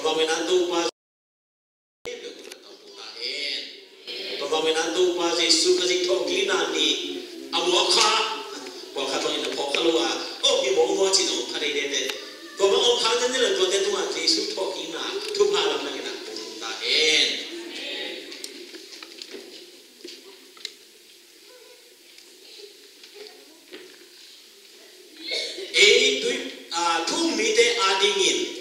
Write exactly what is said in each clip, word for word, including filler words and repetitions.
Tua bangin ah Topa, tua bangin ah Topa Jesu Khazih thawhkikna ni a muak kha, muak kha bangin a phawk kha lo a, oh, hi mawk mawk cin om kha deidei te. Tua bang om kha den ni la tuate tungah Jesu thawhkikna thupha lam nangin ah tung ta hen. Ei tui, aa, thu-um mite adingin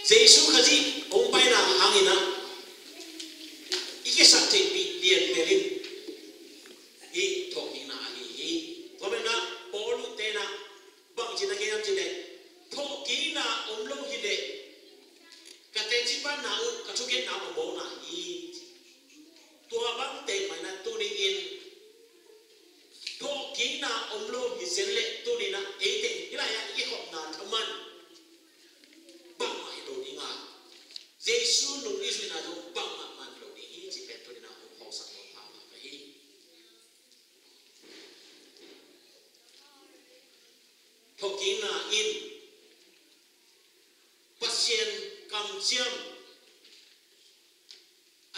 Jesu Khazih hong paina hangin ah i kisaktheihpih lianpen in i thawhkikna ahi hi. Tua manin ah Paul te in ah bangci na gen hiam cih leh, thawhkikna om lo hi leh ka teci panna uh, ka thugenna uh a mawkna hi. Tua bang teh mah in ah tuni in thawhkikna om lo hi zen leh tuni in ah eite hih lai-ah i kikhopna thaman bangmah hi lo ding a, Jesu nung i zuihna zong bangmah man lo ding hi cih pen tuni in ah hong phawksak nuam pha ka hi. Thawhkikna in Pasian kamciam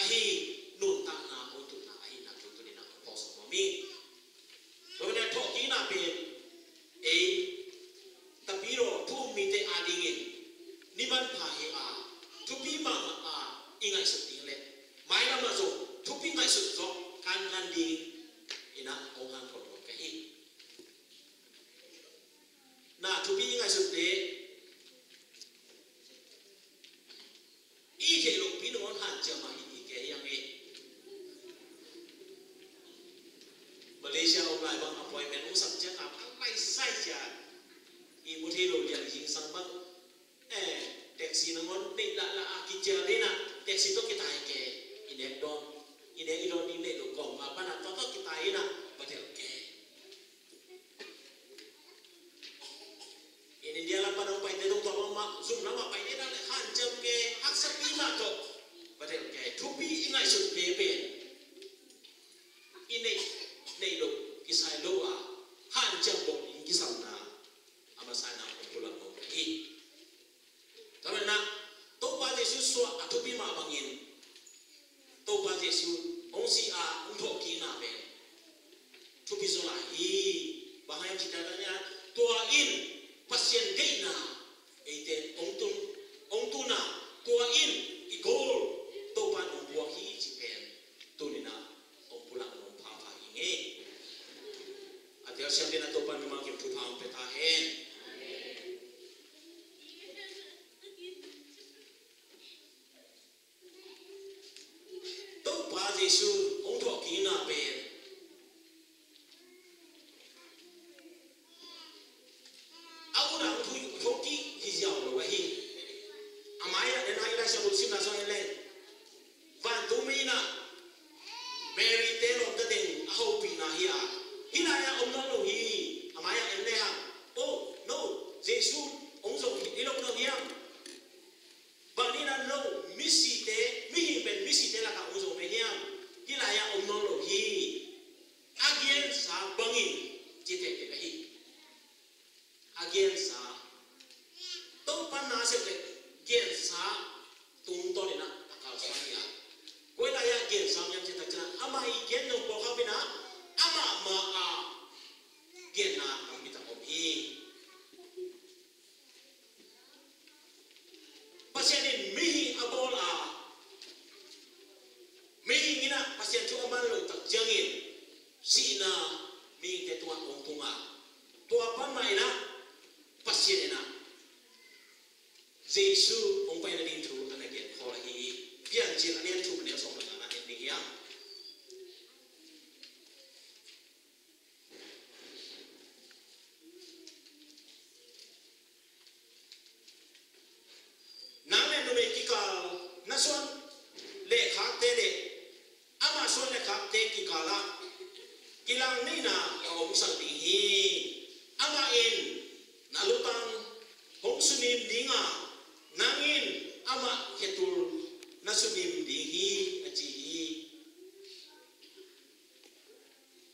ahi, nuntakna hong tutna ahihna thu tuni in ah hong phawksak nuam hi. Tua manin ah thawhkikna pen ei Tapidaw thu-um mite adingin ni manpha hi a, thupi mahmah a i ngaihsut ding leh mailam ah zong thupi ngaihsut zawh kankan ding in ah hong hanthawn nuam ka hi. Na thupi i ngaihsutte i theih lohpi nangawn hanciam mah hi, i kei hiam hi. Malaysia om lai bang appointment hong sak ciangin a laisai ciang i mu thei lo liang zingsang bang, eh, taxi nangawn neih lahlah a kicial ding in ah taxi tawh kitai kei, i nek dawn, i nek i dawn ding neih lo kawm a pan a tua tawh kitai in ah va delh kei. In India lam pan hong paite zong tua bangmah, zum lamah paite na leh hanciam kei, haksapi mah tawh va delh kei. Thupi i ngaihsut pen pen i neih, neih loh, kisai lo a, hanciam bawl in kisamna a masa in ah hong pulak lo hi. Tua manin ah Topa Jesu suah a thupi mah bangin Topa Jesu hong si a hong thawhkikna pen thupi zaw lai hi. Bang hang hiam cih leh tua in Pasian deihna eite hong tun, hong tun a, tua in i goal Topa in hong puak hi cih pen tuni in ah hong pulak nuam pha hi ing ei. A telsiam dingin ah Topa in mimal kim thupha hong pia ta hen. Topa Jesu hong thawhkikna pen a ut a hong thawhkik hi ziau lo ahi. A mai-ah den a i Laisiangtho simna sung en leng, vantungmi in ah Mary te lawmta teng a hopihna hi a, hih lai-ah om nawn lo hi. A mai-ah en lehang, oh no, Jesu hong zo hi lo nawn hiam? Bang ding in ah no, misite, mihing pen misite lakah hong zo mah hiam? Hih lai-ah om nawn lo hi. A gensa bangin ci tektek ahi. A gensa, Topa na a sep leh gensa tungtawn in ah a kalsuan hi a. Koi lai-ah gensa hiam cih tak ciangin ah amah i gen zong pawlkhat in ah amah ma a genna tampi tak om hi. Pasian in mihing a bawl a, mihing in ah Pasian thu a man loh tak ciangin sihna mihingte tungah hong tung a, tua pan mah in ah Pasian in ah Jesu hong paina ding thu a na gen khawl ahi hi. Piancil a lian thum a neu sawm le ngana en ding hiam? Nang le numei kikal na suan le khakte le amah suan le khakte kikalah kilang neihna a omsak ding hi. Amah in na lutang hong sunim ding a, nang in amah khetul na sunim ding hi, a ci hi.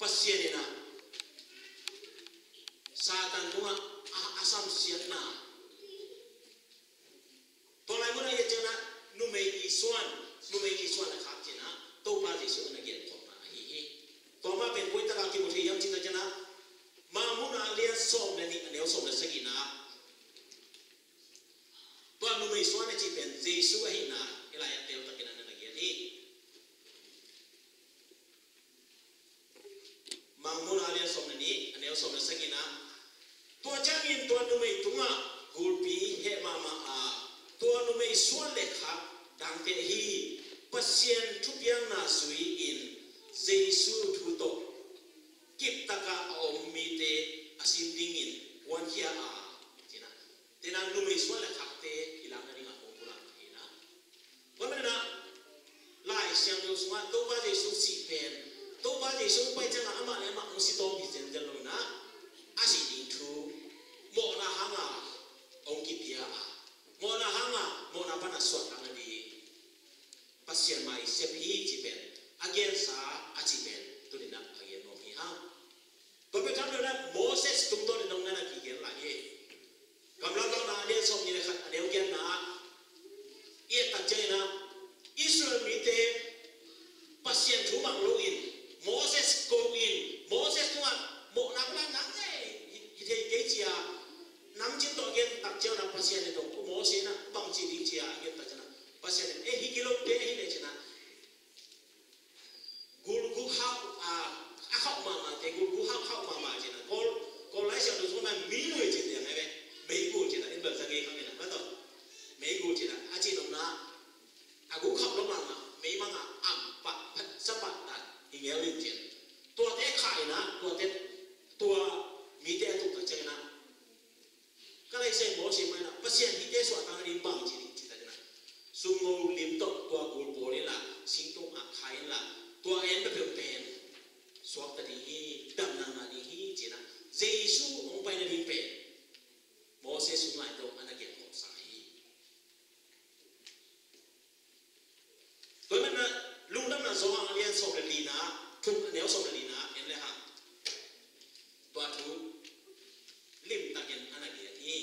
Pasian in ah Satan tungah a, a samsiatna Te hi, Pasian thupiakna zui-in Jesu thu tawh kiptak a om mite a sin dingin kuankhia a, ci-in ah. Te na numei suan le khakte i lakna dingah kong pulak hi na. Tua manin ah Lai Siangtho sungah Topa Jesu sih pen, Topa Jesu pai ciangah amah le amah hong si tawm hi zenzen lo in ah, a sih ding thu mawhna hanga hong kipia a, mawhna hanga mawhna pana suahtakna ding Pasian mai sep hi ci pen, a gensa a ci pen, tuni-in ah a gen nuam hi hang. Tua pen tham lo na Moses tungtawn in nong na na kigen lai hi. Gamlak Vakna a lian sawm nih le khat a neu giatna ah i et tak ciangin ah Israel mite Pasian thu mang loin Moses ko in, Moses tungah mawhna plan nang ngei hi, hi thei kei ci-a namcin tawh a gen tak ciangin ah Pasian in dong, Moses in ah bang ci ding ci-a a gen tak ciangin ah Pasian in, eh, hi kilote hi le ci-in ah gul guk hauh, a, a khauh mahmah te, gul guk hauh khauh mahmah ci-in ah, Kawl, Kawl Lai Siangtho sungah mi lui ci-in liang ai ve, meigul ci-in ah, in bel za ngei khang in ah, ma tawh, meigul ci-in ah, a cih nopna, a guk khauh lo mahmah, meimang ah am pah, phat sa pah ta, hi ngel in ci-in. Tuate khah in ah, tuate, tua mite a tuk tak ciangin ah, Ka lai sai Moses mai na, Pasian hihte suahtak ding bang ci ding ci ta ding na. Sumngo lim tawh tua gul bawl inla, singtong ah khai inla, tua en peuhpeuh pen suakta ding hi, damna ngah ding hi ci na. Jesu hong paina ding pen Moses hong lai tawh a na gen khawmsa hi. Tua ahih manin ah Lungdamna Johan a lian sawm le lina, thum a neu sawm le lina en le hang. Tua thu limtakin a na gen hi.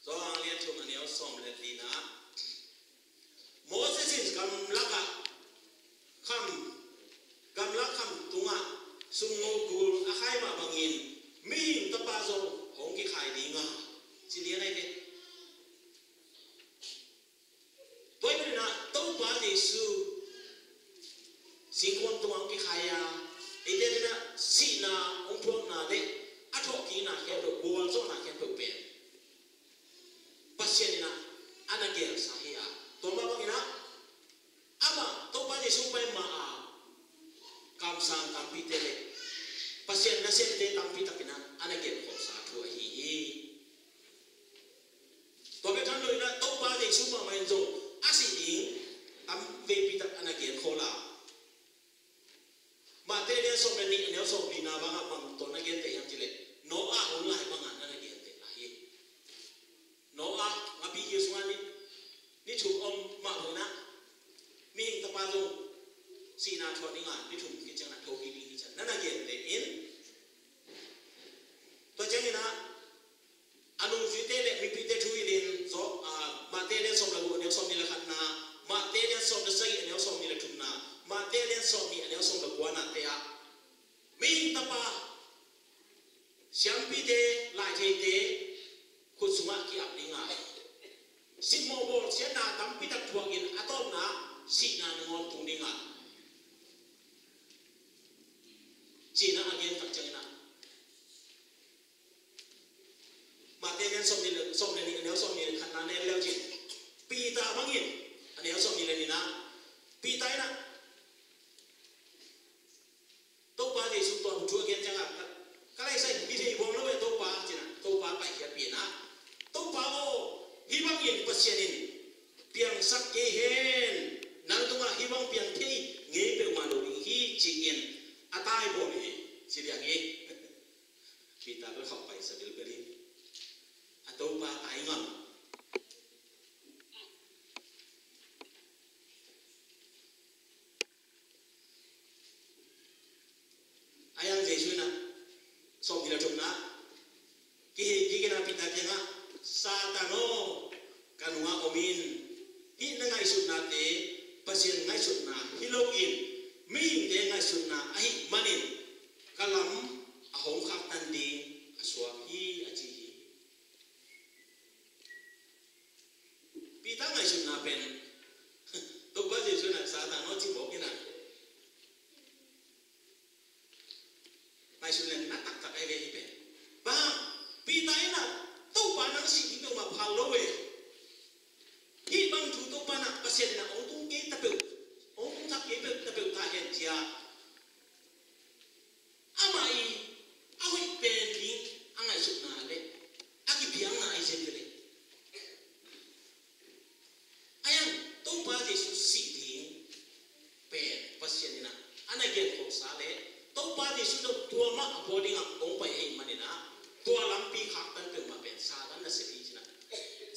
Johan a lian thum a neu sawm le lina. Moses in gamlak ah kham, gamlak kham tungah sumngo gul a khai mah bangin Mihing Tapa zong hong kikhai ding a, ci lian ai ve. Tua ahih manin ah Topa Jesu singkhuam tungah hong kikhai a, eite adingin ah sihna hong thuakna le a thawhkikna khempeuh, gualzawhna khempeuh pen Pasian in ah a na gelsa hi a, tua mah bangin ah amah Topa Jesu pai ma a kamsang tampite le Pasian nasemte tampi takin ah a na gelkhawmsa thu ahi hi. Tua bek tham loin ah Topa Jesu mahmah in zong a sih ding tam veipi tak a na genkhawl a, Matthai a lian sawm le nih a neu sawm lina bangah bang tawh na genteh hiam cih leh Noah hun lai bangah na na genteh lai hi. Noah ngapi gil sungah ni, ni thum om mah bangin ah Mihing Tapa zong sihna thuak ding a, ni thum khit ciangin ah thokik ding hi ci-in na na genteh in. Tua ciangin ah a nungzuite le mipite thu hilh in, Matthai a lian sawm le guk a neu sawmnih le khatna, Matthai a lian sawm le sagih a neu sawmnih le thumna, Matthai a lian sawmnih a neu sawm le kuanate ah Mihing Tapa siampite, laitheite khut sungah ki-ap ding a, simmawh bawlsiatna tampi tak thuakin a tawpna sihna nangawn tung ding a, ci-in ah a gen tak ciangin ah Matthai a lian sawmnih le, sawm le nih a neu sawmnih le khatna na en le uh cin, Peter bangin a neu sawmnih le nihna, Peter in ah Topa Jesu tua thu a gen ciangah, ka, ka lai sai, hi thei buang lo e Topa, ci-in ah Topa paikhiatpih in ah, Topa aw, hih bangin Pasian in piangsak kei hen, nang tungah hih bang piang thei ngei peuhmah lo ding hi, ci-in a taibawl hi, ci liang hi. Peter bel khauh paisa bilbel hi. A Topa tai ngam. A yang Jesu in ah sawmnih le thumna, kihei kik in ah Peter kiangah, Satan aw, ka nungah om in. Hih na ngaihsutnate Pasian ngaihsutna hi loin mihingte ngaihsutna ahih manin ka lam a hong khaktan ding a suak hi, a ci hi. Peter ngaihsutna pen Topa Jesu in ah Satan aw ci mawk in ah ngaihsut leng na taktak ai ve hi pen. Bang hang, Peter in ah sih ding peuhmah phal lo e. Hih bang thu Topa in ah Pasian in ah hong tung kei ta peuh, hong tung thak kei peuh ta peuh ta hen ci-a amah i a hoih pen ding a ngaihsutna le a kiphialna ahi zen ve leh. Ahi hang Topa Jesu sih ding pen Pasian in ah a na gen khawksa le Topa Jesu zong tua mah a bawl dingah hong pai ahih manin ah tua lampi khaktan peuhmah pen Satan nasep hi ci-in ah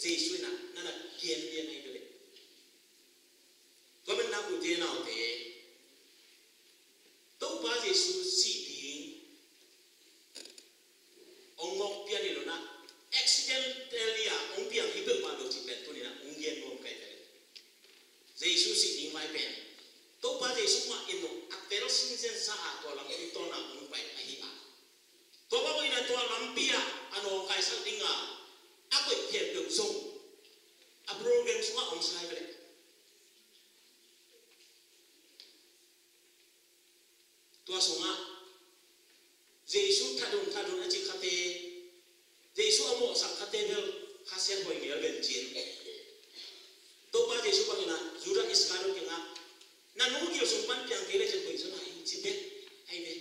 Jesu in ah na na gen lian ahi ve leh. Tua manin ah ute naute, Topa Jesu sih ding hong mawk pian hi lo-in ah accidentally a hong piang hi peuhmah lo cih pen tuni-in ah hong gen nuam ka hi ve leh. Jesu sih ding vai pen Topa Jesu mah in zong a tel sinsen sa a tua lampi tawh na hong pai ahi a, tua bang in ah tua lampi ah a nawngkaisak ding a a koih khempeuh zong a program sungah om sa hi ve leh. Tua sungah Jesu thadun thadun a ci khate, Jesu a mawhsak khate bel khasiat huai ngel ven cin. Topa Jesu bangin ah Judas Iskariot kiangah na nu gil sung pan piang kei le cin hoih zaw na hi ci bek ahi ve.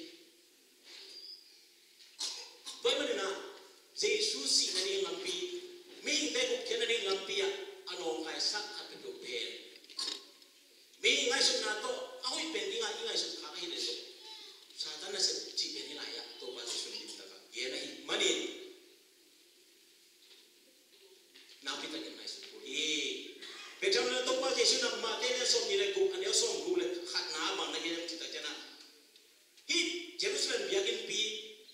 Tua ahih manin ah Jesu sih nading lampi, mihingte gupkhiat nading lampi ah a nawngkaisak khat peuhpeuh pen mihing ngaihsutna tawh a hoih pen dingah i ngaihsut khak ahih leh zong Satan nasep cih pen hih lai-ah Topa Jesu in limtakin gen ahih manin nakpi takin ngaihsut kul hi. Bethlehem na Topa Jesu in ah Matthai lian sawmnih le guk a neu sawmguk le khatna ah bang na gen hiam cih tak ciangin ah hih Jerusalem biakinnpi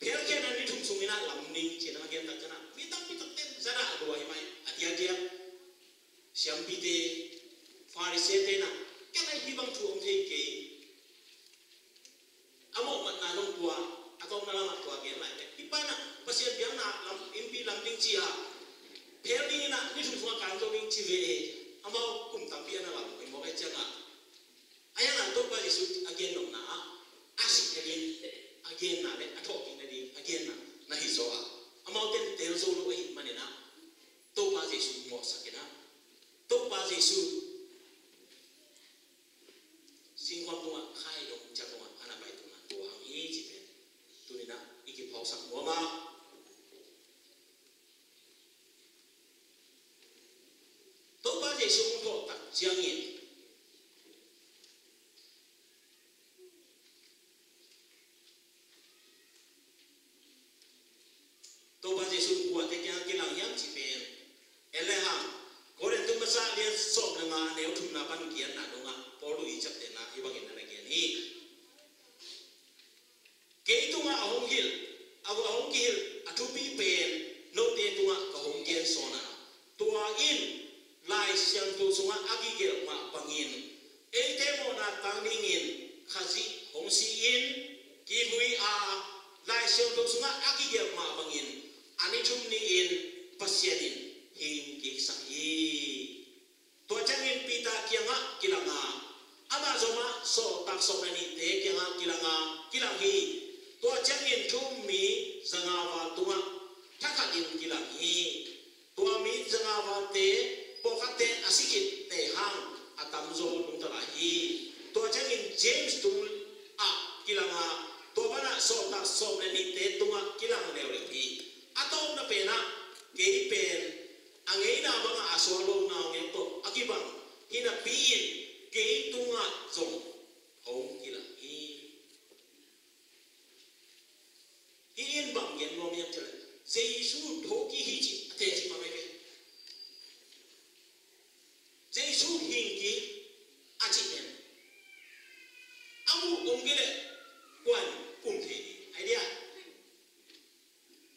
phelkhiatna ni thum sungin ah lam ning ci-in a gen tak ciangin ah mi tampi takte in zadah lua hi mai a diakdiak. Siampite, Farisee-te in ah kei lai hih bang thu om thei kei. A mawhmatna dong tua, a tawpna lamah tua gen lai ve. Hih pa in ah Pasian biakna lam, innpi lam ding ci a, phel dingin ah ni thum sungah kan zo ding ci ve e. Amau kum tampi a na lam hi mawk ahih ciangah. Ahi hang a Topa Jesu a gen nopna ah a sih nading a genna le a thawhkik nading a genna na hi zaw a, amaute in tel zo lo ahih manin ah Topa Jesu mawhsak in ah Topa Jesu singkhuam tungah khai dong ciang tungah a na paitungna tua hang hi ci pen tuni-in ah i kiphawksak nuam a. Topa Jesu hong thawh tak ciangin Topa Jesu in kuate kiangah kilang hiam cih pen en le hang, Korin tu masa lian sawm le nga a neu thumna pan kiatna dongah Paul i ciaptehna hih bangin a na gen hi. Kei tungah a hong hilh, a hong kihilh a thupi pen note tungah ka hong gen sawn a, tua in Lai Siangtho sungah a kigelh mah bangin eite mawhna tang dingin Khazih hong si-in kivui a, Lai Siangtho sungah a kigelh mah bangin a ni thum ni-in Pasian in hing kiksak hi. Tua ciangin Peter kiangah kilang a, amah zong ah sawltak sawm le nihte kiangah kilang a, kilang hi. Tua ciangin thu-um mi zanga val tungah thakhatin kilang hi. Tua mi zanga valte pawlkhatte a si khit teh hang a tamzaw nungta lai hi. Tua ciangin James tungah kilang a, tua banah sawltak sawm le nihte tungah kilang leuleu hi. A tawpna penah kei pen a ngeina bangah a suak lo naungek tawh a kibang hi napi-in kei tungah zong hong kilang hi. Hih in bang gen nuam hiam cih leh Jesu thokik hi cih a teci bang ahi ve. Jesu hing kik a cih pen a muh om kei leh kuan um thei ding ahi dia.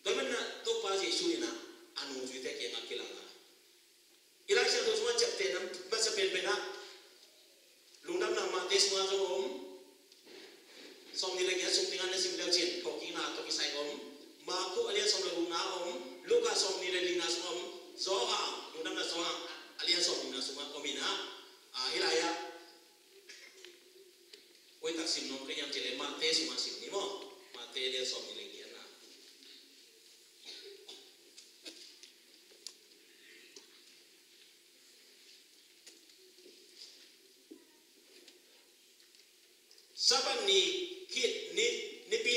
Tua manin ah Topa Jesu in ah a nungzuite kiangah kilang a, i Lai Siangtho sungah ciaptehna masa penpen ah Lungdamna Matthai sungah zong om. Sawmnih le giat sung tengah na sim leu cin thawhkikna tawh kisai om. Marku a lian sawm le gukna om. Luka sawmnih le lina sungah om. Johan, Lungdamna Johan a lian sawmnihna sungah om in ah, a, hih lai-ah koi tak sim nuam ka hiam cih leh Matthai sungah sim ni maw. Matthai a lian sawmnih le giatna.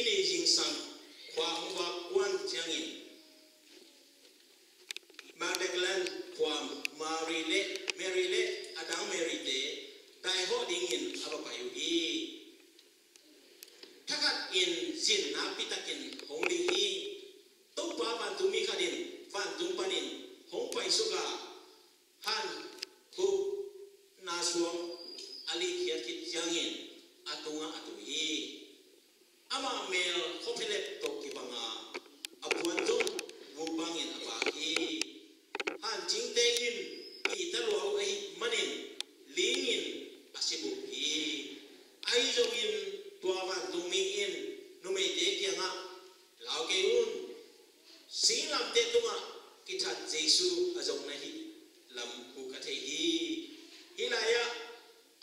Zingsang khua hong vak kuan ciangin Magdalene khua Mary le, Mary le a dang Mary-te daihawh dingin a va pai uh hi. Thakhat in zin nakpi takin hong ding hi. Topa vantungmi khat in vantung panin hong paisuk a, han hukna suang a likkhiat khit ciangin a tungah a tu hi. Amah mel khuaphialep tawh kibang a, a puan zong vuk bangin a vak hi. Hancingte in ihta lua uh ahih manin lingin a si bup hi. Ahi zongin tua vantungmi in numeite kiangah, "Lau kei un. Singlamteh tungah kithat Jesu a zong na hih lam uh ka thei hi. Hih lai-ah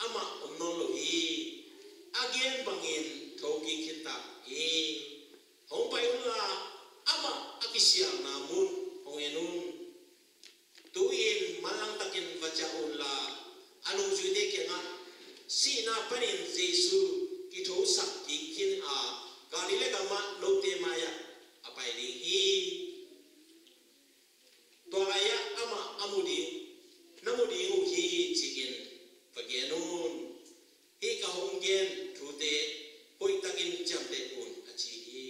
amah om nawn lo hi. A gen bangin thokik khit tak hi. Hong pai unla, amah a kisialna mun hong en un. Tu-in manlang takin va ciah unla, a nungzuite kiangah, sihna panin Jesu kithosak kik khin a, Galilee gamah note mai-ah a pai ding hi. Tua lai-ah amah a mu ding, na mu ding uh hi," ci-in va gen un. Hih ka hong gen thute hoihtakin ciamteh un, a ci hi.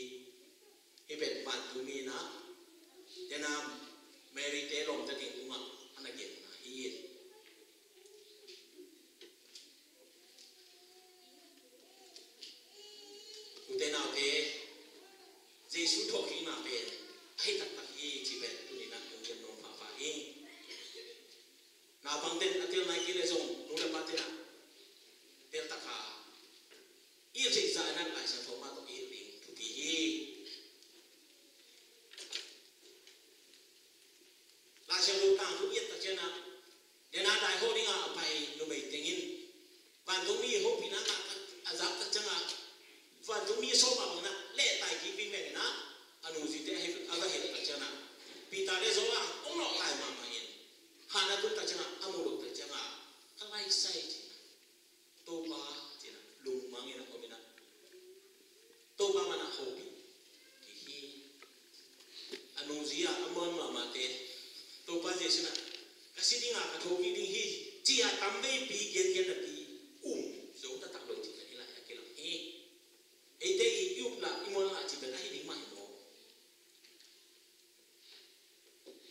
Hih pen vantungmi in ah, tena Mary-te lawmta ding tungah a na genna hi. Ute naute, Jesu thawhkikna pen ahi taktak hi cih pen tuni-in ah hong gen nuam pahpah ing. Naupangte'n a tel nai kei leh zong, nu le pate'n ah tel tak a, i theih zah in ah Lai Siangtho mah tawh i hilh ding thupi hi. Lai Siangtho tangthu i et tak ciangin ah, den a daihawh ding a a pai numei teng in vantungmi hopihna ngah a zak tak ciangin ah, vantungmi sawm a bang in ah lehtai kik vingveng in ah, a nungzuite a va hilh tak ciangin ah, Peter le Johan hong nawhtai mahmah in, han a tun tak ciangin ah, a mu lo tak ciangin ah, "Ka lai sai," ci-in ah, "Topa," ci-in ah, lungmang in ah om in ah, "Topa, man ah hopih," ci hi. A nungzui-a a muan mahmahte, Topa Jesu in ah, "Ka si ding a, ka thokik ding hi," ci-a tamveipi gengen napi um zo taktak lo cih pen hih lai-ah kilang hi. Eite i up lah, i muan lah cih pen ahi ding mah hi maw?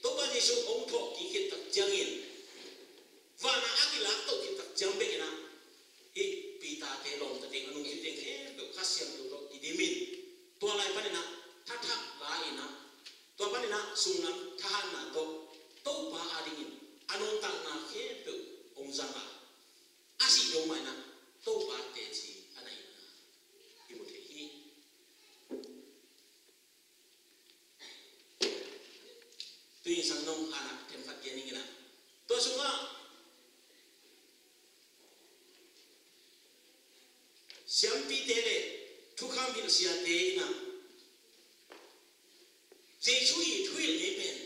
Topa Jesu hong thawhkik khit tak ciangin, van ah a kilak toh khit tak ciang bek in ah, hih Peter-te lawmta teng, a nungzuite teng khempeuh Kha Siangtho tawh kidim in, tua lai panin ah thathak la in ah, tua panin ah sunglam thahatna tawh Topa adingin a nuntakna khempeuh hong zang a, a sih dong mah in ah Topa teci a na hi na i mu thei hi. Tu-in sang nong hanak themkhat gen ning in ah, tua sungah siampite le thukham hilh siate in ah, Jesu i thuhilh ngei pen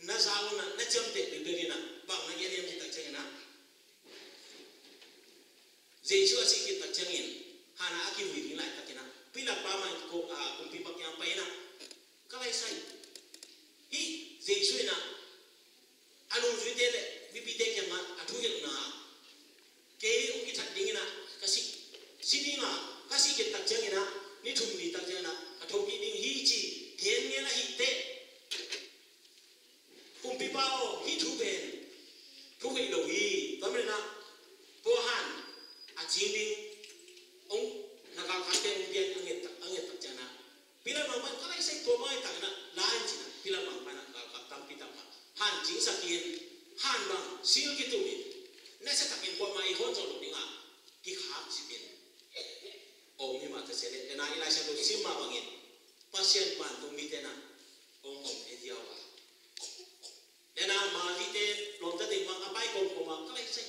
na za un ah, na ciamteh bilbel in ah, bang na gen hiam cih tak ciangin ah, Jesu a sih khit tak ciangin, han ah a kivui ding laitakin ah, Pilat pa mai ko, a, kumpipa kiang pai in ah, "Ka lai sai." Hih Jesu in ah, a nungzuite le mipite kiangah a thuhilhna, "Kei hong kithat ding in ah, ka si, si ding a, ka sih khit tak ciangin ah, ni thum ni tak ciangin ah, ka thokik ding hi," ci gen ngen ahih teh, "Kumpipa aw, hih thu pen thu hoih lo hi. Tua manin ah, tua han a cing ding hong, na galkapte hong pia in," a nget tak, a nget tak ciangin ah, Pilat mangpa in, "Ka lai sai, tua bang hi," ci-in ah, "La in," ci-in ah, Pilat mangpa in ah galkap tampi tak mah han cingsak in, han bang sil kitum in, nasia takin kuamah i hon zawh loh ding a kikhak zip in om hi mah ta se leh, tena i Lai Siangtho sim mah bangin Pasian vantungmite in ah hong om hi ziau a. Tena Mary-te lawmta teng bang a pai kawmkawm a, "Ka lai sai,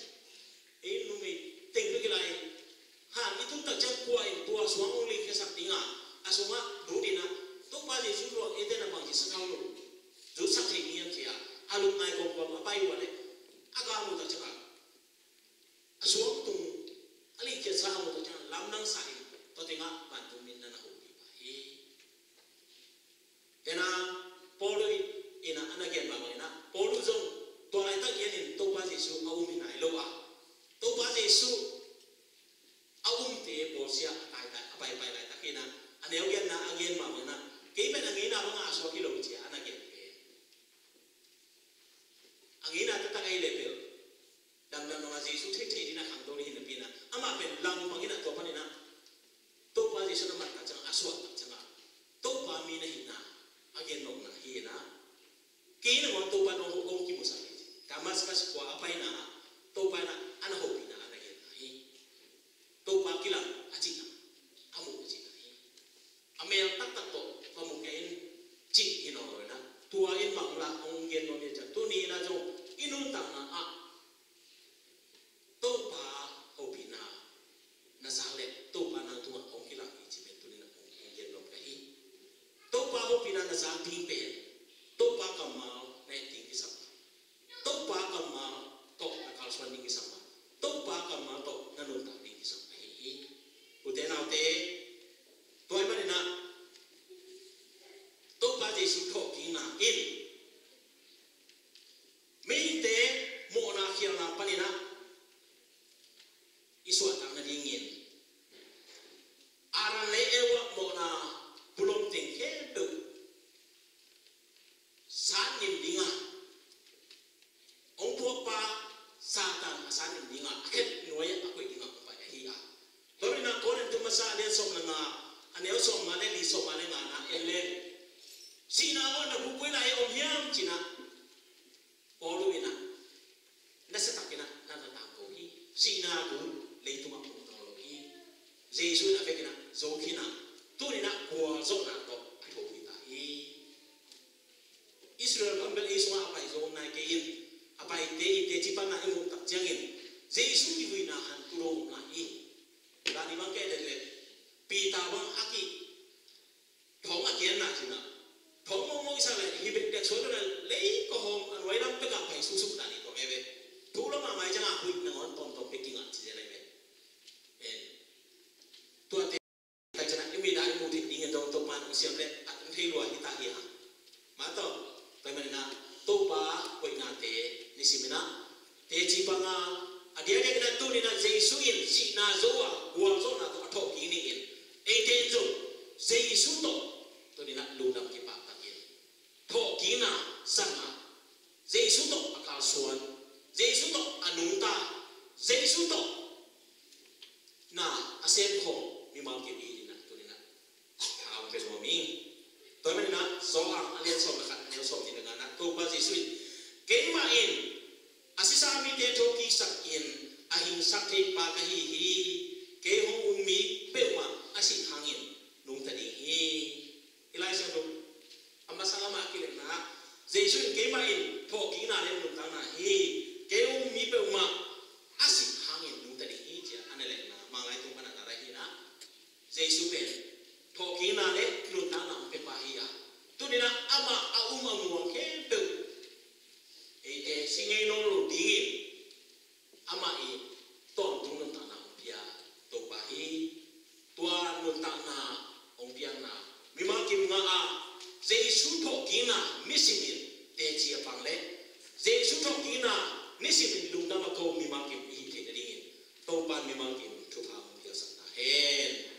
ei numei teng bek hi lai, han i tun tak ciang kua in tua suang hong likkhiasak ding a, a sungah lut in ah, Topa Jesu luah eite in ah bangci sa thau lo, zutsak thei ni hiam?" ci a, a lut nai kawmkawm a pai uh a leh, a gam uh tak ciang a, a suang tung a likkhiatsa a mu tak ciang lamdang sa in, tua tengah vantungmi in na na hopih pah hi. a gen mahmah in ah, kei pen a ngeina bangah a suak hi lo ci-a a na gen pen. A ngeina taktak ahi leh bel, damdam dongah Jesu theihtheih dingin a khangto ding hi napi in ah, amah pen langpang in ah tua panin ah Topa Jesu na mat tak ciangah, a suah tak ciangah, Topa mi na hihna a gen nopna hi in ah, kei nangawn Topa nong hong kimusak hi ci. Damascus khua a paina ah Topa in ah a na hopihna a na genna hi. Topa kilang a cihna, a muh a cihna hi. A mel taktak tawh va mu kei in cih hi nawn lo in ah, tua in manglah hong gen nuam hi a, ciang tuni in ah zong i nuntakna ah Topa hopihna na zak leh Topa nang tungah hong kilang hi cih pen tuni in ah hong, hong gen nuam ka hi. Topa hopihna na zak ding pen Topa kammal na et ding kisam a, Topa kammal tawh na kalsuan ding kisam a, Topa kammal tawh na nuntak ding kisam ahi hi. Ute naute, tua ahih manin ah Topa Jesu thawhkikna in mihingte mawhna khialhna panin ah i suahtak nadingin, Adam leh Eva mawhna pulom teng khempeuh sat ngim dingah, hong puakpa Satan a sat ngim dingah, a khet nuai-ah a koih dingah hong pai ahi a. Tua ahih manin ah Korin tu masa a lian sawm le nga, a neu sawmnga leh li, sawmnga leh ngana en leh, sihna aw na guk koi lai-ah om hiam ci-in ah Paul in ah nasia takin ah na na tangko hi. Sihna gu leitungah om nawn lo hi. Jesu in a vekin ah zo khin a, tuni in ah gualzawhna tawh a tho hi ta hi. Israel kham bel ei sungah a pai zo om nai kei in, a paite i teci panna i muh tak ciangin Jesu kivuina han tu lo om lai hi. Tua ni bang kei den leh Peter bang a ki thong a kianna cihna, thong mawkmawk i sak leh hi bekbek suai lo leh lei kawhawm a nuai lam pekah pai suksuk ta ni tawh mei ve. Thu lo mahmah i ciangah huih nangawn tawmtawm pek kingah ci zel ahi ve. Eh, tuate tak ciangah i mit ah i muh theih dingin dong Topa in hong siam leh a tung thei lua hi ta hi hang. Mah tawh tua ahih manin ah Topa hoihnate nisimin ah teci pang a, a diakdiakin ah tuni in ah Jesu in sihna zo a gualzawhna tawh a thawhkik ni in, eite in zong Jesu tawh tuni in ah lungdam kipaktakin thawhkikna zang a, Jesu tawh a kalsuan, Jesu tawh a nungta, Jesu tawh na a sem khawm mimal kim i hih dingin ah tuni in ah tha hong pia nuam ing. Tua ahih manin ah Johan a lian sawm le khat, a neu sawmnih le ngana ah Topa Jesu in, "Keimah in a sisa mite thokiksak in a hingsak thei pa ka hi hi. Kei hong um mi peuhmah a sih hangin nungta ding hi." I Lai Siangtho a masa lamah a kiletna ah Jesu in, "Keimah in thawhkikna le nuntakna hi. Kei hong um mi peuhmah a sih hangin nungta ding hi," ci-a a na letna Manglai Tuang pan a na ra hi in ah, Jesu pen thawhkikna le nuntakna hong pia pa hi a, tuni in ah amah a um a muang khempeuh ei, eh, si ngei nawn lo dingin amah i tawntung nuntakna hong pia Topa hi. Tua nuntakna hong piakna mimal kim ngah a, Jesu thawhkikna nisimin teci a pang leh Jesu thawhkikna nisimin lungdam a ko mimal kim i hih theih nadingin Topa in mimal kim thupha hong piaksak ta hen.